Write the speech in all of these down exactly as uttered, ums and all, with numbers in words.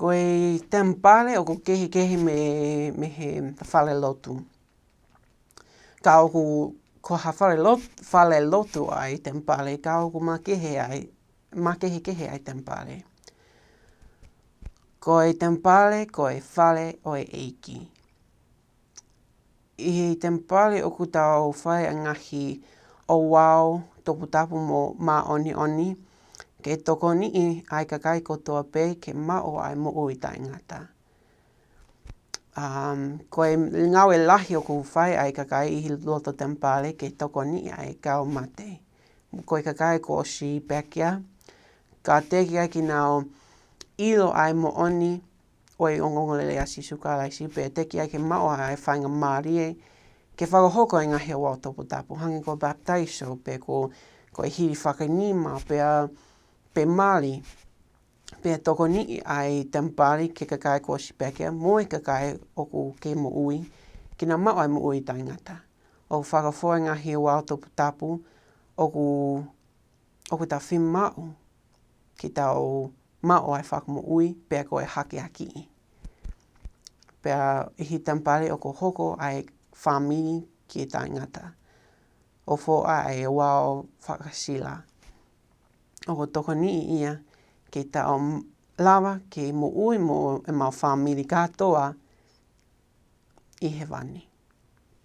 Ko e temipale ʻoku kehekehe mei, mei he falelotu. Ka ʻoku, ko ha falelotu, falelotu ʻa e temipale, ka ʻoku makehe ʻa e, makehekehe ʻa e temipale. Ko e temipale, ko e fale ʻo e ʻEiki. ʻI he temipale ʻoku tau fai ʻa e ngaahi ouau toputapu mo māʻoniʻoni, ke tokoniʻi ʻa e kakai kotoa pē ke maʻu ʻa e moʻui taʻengata. Um, ko e ngāue lahi ʻoku fai ʻa e kakai ʻi he loto temipale ke tokoniʻi ʻa e kau mate. Ko e kakai kuo ʻosi pekia, ka teʻeki ai ke nau ʻilo ʻa e moʻoni ʻo e ongoongolelei ʻa Sīsū Kalaisi, pea teʻeki ai ke maʻu ʻa e faingamālie ke fakahoko e ngaahi ouau toputapu, hangē ko e papitaiso, pe ko, ko e hilifakinima, pea, pe mali, pea tokoniʻi ʻa e temipale ki he kakai kuo ʻosi pekia, mo e kakai ʻoku kei moʻui, ke nau maʻu ʻa e moʻui taʻengata. ʻOku fakafou e ngaahi ouau toputapu ʻoku, ʻoku tau fiemaʻu ke tau maʻu ʻa e fakamoʻui, pea ko e hakeakiʻi. Pea ʻi he temipale ʻoku hoko ʻa e fāmili ki he taʻengata. ʻOku foʻou ʻa e ouau fakasila. ʻOku tokoniʻi ia ke tau lava ke moʻui mo ʻemau fāmili kātoa ʻi hēvani.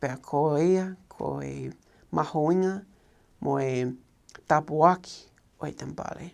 Pea ko ia, ko e mahuʻinga mo e tāpuaki ʻo e temipale.